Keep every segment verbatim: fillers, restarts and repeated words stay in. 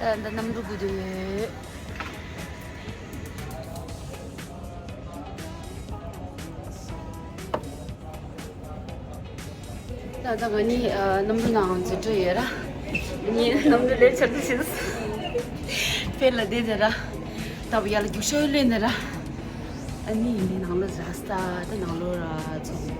ད་ལྟ་གནམ་གྲུ་སྒུག་བསྡད་ཡོད། ད་ལྟ་ང་གཉིས་ཨ་གནམ་གྲུ་ནང་འཛུལ་འགྲོ་ཡོད་ར། ངས་གནམ་གྲུ་ལས་ཆར་དུ་ཕྱིན་སོང་། ཕེབས་ལ་བསྡད་དེ་ར། ད་བུ་ཡར་ལ་རྒྱུག་ཤར་ལོས་ནས་ར། ཨ་ནི་ཡིན་ནའི་ནང་ལོགས་ར་ས་ད་ནང་ལོགས་ར་ཚོ།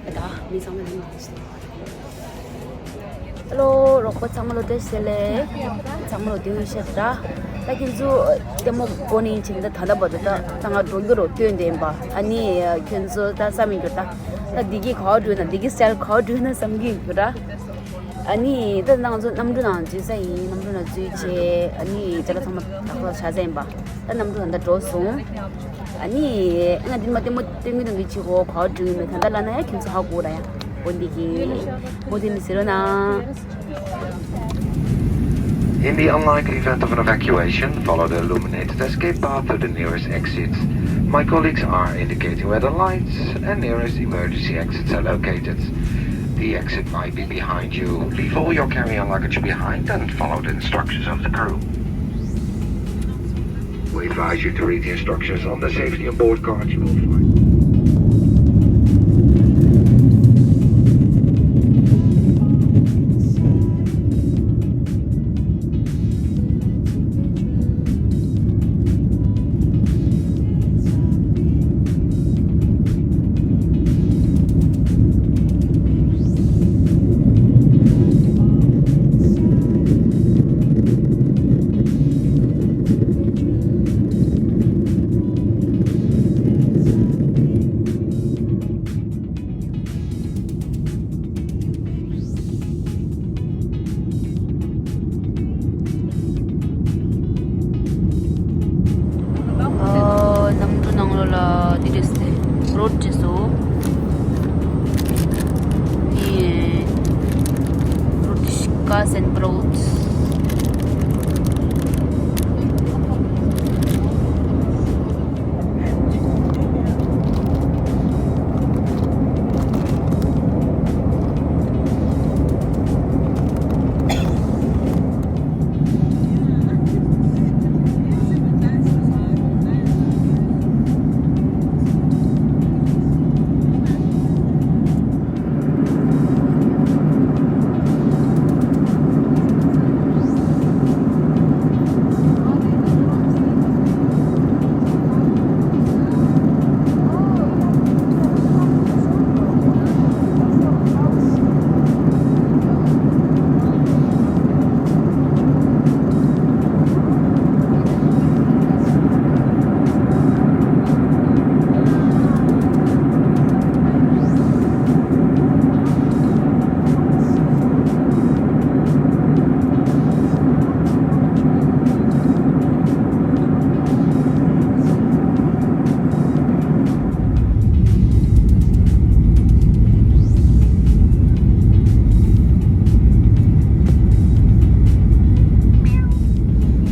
ཨ་ད་མི་ཚང་མ་ནང་ལོགས་ཤི། ཧེ་ལོ། རོགས་པ་ཚང་མ་ལོ་བཀྲ་ཤིས་བདེ་ལེགས། ཚང་མ་ལོ་བདེ་མོ་བྱས་ད། ད་ཁྱེད་ཚོ་ལྟད་མོ་གོ་ནས་ཕྱིན་ད་ད་ལྟ་བར་དུ་ད་ད་ང་འགྲོ་རྒྱུ་རོ་སྟོན་དེ་ཡིན་པ། ཨ་ནི་ཁྱེད་ཚོ་ད་བསམ་མི་འགྱུར་ད། ད་འདི་གི་ག་བ་འགྲོ་ན་འདི་གི་སི་ཊལ་ག་བ་འགྲོ་ན་བསམ་གི་འགྱུར་ད། ཨ་ནི་ད་ང་ཚོ་གནམ་གྲུ་ནང་འཛུལ་ས་ཡིན། གནམ་གྲུ་ནང་འཛུལ་བྱས་ཨ་ནི་ཅ་ལག་ཚང་མ་ཏག་ཏག་བཞག་ས་ཡིན་པ། ད་གནམ་གྲུ་ནང་ད་འགྲོ་སོང་། ཨ་ནི་ང་འདི་མ་ལྟད་མོ་སྟོན་གི་འདུག་གི་ཕྱི་གོ་ག་བ་འགྲོ་གི་མེད་ད་ལྟ་ལ་ན་ཡ་ཁྱེད་ཚོ་ཧ་གོ་ར་ཡ། འོ་འདི་གི་མོ་དེ་ནི་ཟེར་རོ་ན། In the unlikely event of an evacuation, follow the illuminated escape path to the nearest exit. My colleagues are indicating where the lights and nearest emergency exits are located. The exit might be behind you. Leave all your carry-on luggage behind and follow the instructions of the crew. We advise you to read the instructions on the safety on board card you will find. ཨ། གནམ་གྲུ་ནང་ལོགས་ལ་འདི་རེད་ཟེར། རོ་ཊི་བྲིས་སོང་། འདི་རོ་ཊི་ཤི་ཀ་སན་པྲོ་ཊི།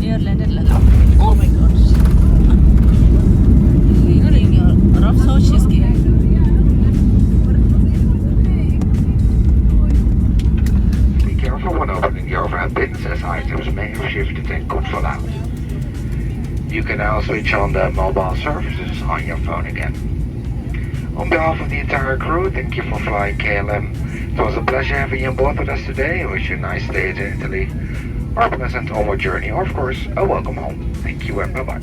Near landed Lalap. Oh my God. Rough sauce cheesecake. Be careful when opening the overhead bins, as items may have shifted and could fall out. You can now switch on the mobile services on your phone again. On behalf of the entire crew, thank you for flying K L M. It was a pleasure having you on board with us today. I wish you a nice stay in Italy, or a pleasant onward journey, or of course, a welcome home. Thank you and bye-bye.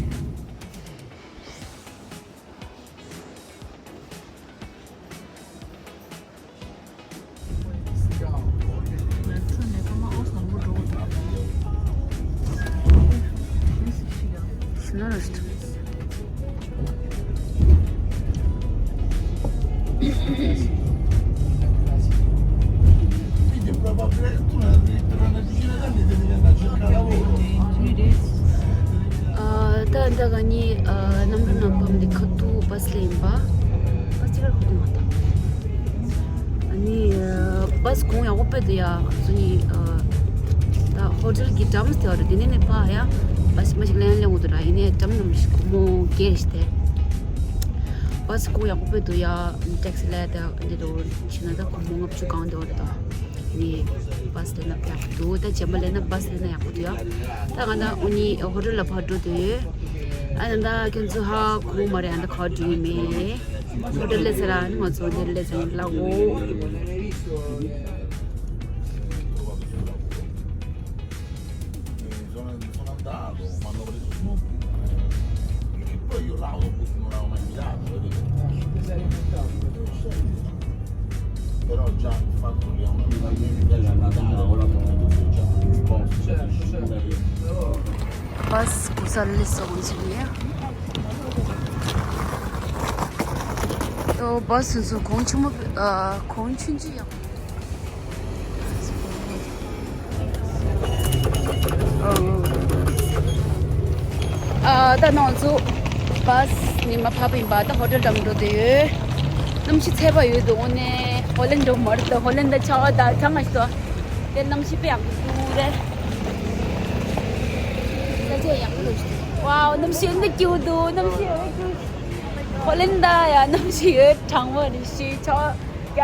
ཨ། ད་ད་ག་ནི་ཨ་གནམ་གྲུ་ནང་ཕབ་འདི་ཁ་ཐུག་བྷ་སི་ལ་ཡིན་པ། བྷ་སི་ཅིག་ལ་ཁ་ཐུག་མ་ཐག་ཨ་ནི་ཨ་བྷ་སི་གོང་ཡག་པོ་སྤོས་འདུག་ཡ། ང་ཚོ་གཉིས་ཨ་ད་ཧོ་ཊེལ་གྱི་འགྲམ་དེ་བ་རེད། དེ་ནས་ནས་ཕར་ཡ་བྷ་སི་མ་ཞིག་ལེན་ལེན་འོང་འདུག་ར། ཡིན་ནའི་འགྲམ་ནམ་ཞིག་སྒོར་མོ་བརྒྱད་ཞིག་སྟེར། བྷ་སི་གོང་ཡག་པོ་སྤོས་འདུག་ཡ། ཊེག་སི་ལ་ད་འདི་འདྲ་བྱས་ན་ད་སྒོར་མོ་ལྔ་བཅུ་གང་འདྲ་བ་རེད་ད། ནི་བྷ་སི་ལེན་ན་ཡག་པོ་འདུག་ད་རྗེས་མ་ལེན་ན་བྷ་སི་ལེན་ན་ཡག་པོ་འདུག་ཡ། ད་ང་ད་འུ་གཉིས་ཧོ་ཊེལ་ལ་ཕར་འགྲོ་འདོད་ཡོད། ཨ་ནི་ད་ཁྱོད་ཚོ་ཧ་གོ་མ་རེད། ཨ་ད་ག་འགྲོ་ཡི་མེད། ཧོ་ཊེལ་ལ་ཟེར་ར་ནི་ང་ཚོ་ཧོ་ཊེལ་ལ་ཟེར་ལ་འོ། བྷ་སི་གོ་ས་སླེབས་སོང་ཟེར་ཡ། ཨོ་བྷ་སི་ཚོ་གོང་ཆེན་མོ། ཨ་གོང་ཆུང་ཆུང་ཡག་པོ། ཨ་ད་ནང་ཚོ་བྷ་སི་ནས་མར་བབས་ཡིན་པ། ད་ཧོ་ཊེལ་འགྲམ་འགྲོ་བསྡད་ཡོད། གནམ་གཤིས་ཚ་བ་ཡོད་འདུག་དངོས་གནས་ཧོ་ལན་འགྲོ་མ་རེད། ད་ཧོ་ལན་ད་ཆར་པ་ད་ཆར་མ་ཤི་ཏོ། དེ་གནམ་གཤིས་དཔེ་ཡག་པོ་འདུག་རེད། ས་ཆ་ཡག་པོ་འདུག་ཝའོ་གནམ་གཤིས་འདི་སྐྱིད་པོ་འདུག་གནམ་གཤིས་འདི་སྐྱིད་པོ། ཧོ་ལན་ད་ཡ་གནམ་གཤིས་ཡོད་གྲང་མོ་རེད། ཤི་ཆར་ཡ་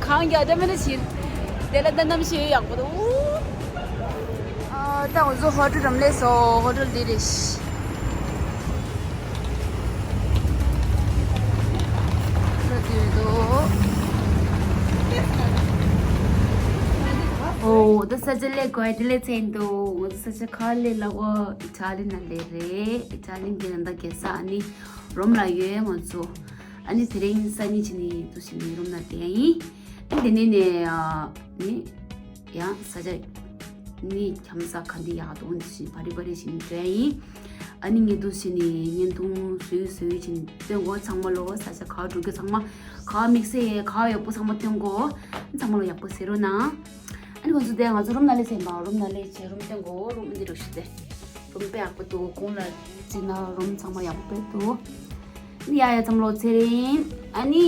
གངས་རྒྱག་འདྲ་མི་འདྲ་བྱེད། དེ་ལ་ད་གནམ་གཤིས་ཡག་པོ་འདུག་ཨ་ད་འུ་ཚོ་ཧོ་ཊེལ་འགྲམ་སླེབས་སོང་། ཧོ་ཊེལ་འདི་རེད། ཧོ་ཊེལ་འདི་རེད་འདུག་ཨོ་ད་ས་ཆ་སླེབས་དགོས། དེ་སླེབས་ཚར་འདུག་ང་ཚོ་ས་ཆ་ག་སླེབས་ལབ་པ། ཨི་ཊ་ལི་ནང་སླེབས་རེད། ཨི་ཊ་ལི་འདི་ནང་ད་རྒྱལ་ས་ཨ་ནི་རོམ་ལ་ཡོད་ང་ཚོ། ཨ་ནི་དེ་རིང་སང་ཉིན་ཕྱི་ནས་འདུག་སེ་ནི་རོམ་ལ་བསྡད་ཡིན། ཨ་ནི་དེ་ནས་ནས་ཨ་ནི་ཡང་ས་ཆ་ནི་འཁྱམ་ས་ག་འདི་ཡག་འདུག་འདི་བཞིན་བ་རི་བ་རི་བཞིན་འགྲོ་ཡ་ཡིན། ཨ་ནི་ངས་འདུག་སེ་ནི་བརྙན་ཐུང་བཟོས་བཟོས་བཞིན་སྟོན་གོ་ཚང་མ་ལོ། ས་ཆ་ག་འགྲོ་རྒྱུ་ཚང་མ་ག་དམིགས་བསལ་ག་ཡག་པོ་ཚང་མ་སྟོན་གོ་ཚང་མ་ལོ་ཡག་པོ་གཟིགས་རོགས་གནང་། ཨ་ནི་ང་ཚོ་དེ་ང་ཚོ་རོམ་ནང་སླེབས་ཚར་ཡིན་པ། རོམ་ནང་སླེབས་བྱས་རོམ་སྟོན་གོ་རོམ་འདི་འདྲ་ཞིག་སྟེ། རོམ་དཔེ་ཡག་པོ་འདུག་གོང་ལ་བརྩིས་ན་རོམ་ཚང་མ་ཡག་པོ་དཔེ་འདུག་ཡ་ཡ་ཚང་མ་ལོ་ཚེ་རིང་། ཨ་ནི་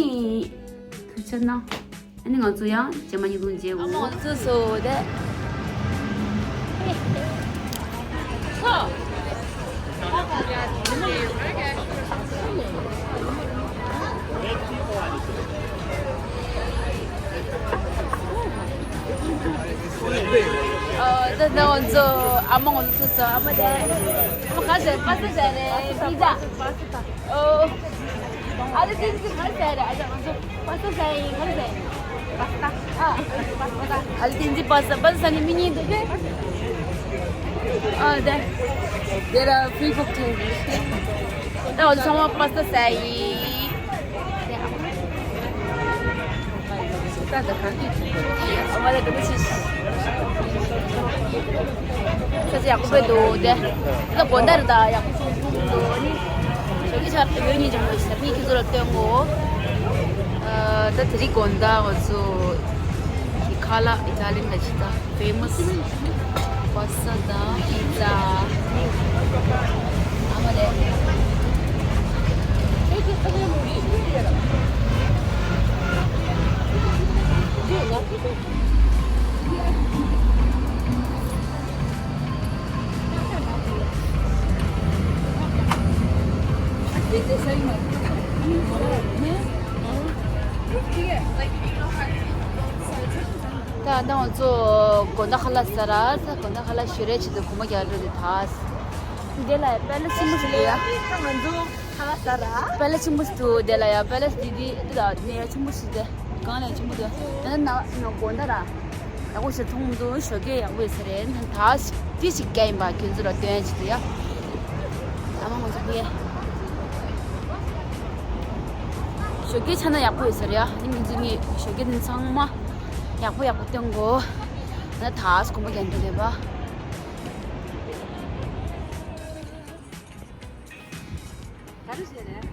ཐུགས་རྗེ་གནང་། ཨ་ནི་ང་ཚོ་ཡང་རྗེས་མ་ཉིན་གུང་མཇལ། ཨ་མ་ང་ཚོ་སོ་དེ། ཨ་ད་ད་ང་ཚོ་ཨ་མ་ང་ཚོ་སོ་ཨ་མ་དེ། ཨ་མ་ག་ཟེར། པ་སྟ་ཟེར་རེད། པི་ཛ། ཨོ། ཨ་ལེ་ཏིན་ཙི་ག་རེ་ཟེར་རེད། ཨ་ཅག་ང་ཚོ་པ་སྟ་ཟེར་ཡིན། ག་རེ་ཟེར་ཡིན། པ་སྟ། ཨ། པ་སྟ། ཨ་ལེ་ཏིན་ཙི་པ་སྟ། པ་སྟ་ཟེར་ནི་མི་གཉིས་འདུག་གས། ཨ་དེ། There are free cocktails. ད་འོ་ཚང་མ་པ་སྟ་ཟེར་ཡིན། ད་ད་ག་དུས་ཚོད་ཨ་མ་ལ་ག་དུས་ཚོད། ས་ཆ་ཡག་པོ་དཔེ་འདུག་དེ། ད་དགོང་དག་རེད། ད་ཡག་པོ་འདུག་ནི། ཞོགས་ཀས་ཆར་ཡོད་ཉིན་ཅང་མ་ཞིག་ད་ཕི་ཁྱེད་ཚོ་ལ་སྟོན་གོ་ཨ་ད་དེ་རིང་དགོང་དག་ང་ཚོ་གི་ཁ་ལག་ཨི་ཊ་ལི་ཡན་ལ་ཅི་ད་ཕེ་མ་སི་པ་སྟ་དང་པི་ཛ། ཨ་མ་ལེ། ད་ང་ཚོ་དགོང་དག་ཁ་ལག་ཟ་ར། དགོང་དག་ཁ་ལག་ཞོ་རའི་ཆེད་དུ་གོམ་པ་རྒྱག་འགྲོ་དེ་ད། དེ་ལ་པེ་ལེ་སི་ཆེན་པོ་ཞིག་ཡོད་ཡ། ད་ང་ཚོ་ཁ་ལག་ཟ་ར། པེ་ལེ་སི་ཆེན་པོ་ཞིག་འདུག་དེ་ལ་ཡ་པེ་ལེ་སི་དེ་དེ་དེ་ལ་གནས་ཆེན་པོ་ཞིག་དེ། གང་ལས་ཆེན་པོ་དེ། ད་ན་ན་དགོང་དག་ར། ཡག་པོ་ཞིག་མཐོང་མི་འདུག་ཞོགས་ཀས་ཡག་པོ་ཡོད་ས་རེད། ད་ཞིག་དེ་ཞིག་རྒྱག་ཡིན་པ་ཁྱོད་ཚོ་ལ་སྟོན་ཡ་ཆེད་དུ་ཡ། ཨ་མ་ང་ཚོ་ཕི་ཡ། ཞོགས་ཀས་ཆ་ན་ཡག་པོ་ཡོད་ས་རེད་ཡ། ཨ་ནི་ང་ཚོ་གཉིས་ཞོགས་ཀས་ནི་ཚང་མ་ཡག་པོ་ཡག་པོ་སྟོན་གོ་ད་ད་གོམ་པ་རྒྱག་འགྲོ་ལེ་བ། ག་རེ་བྱས་རེད།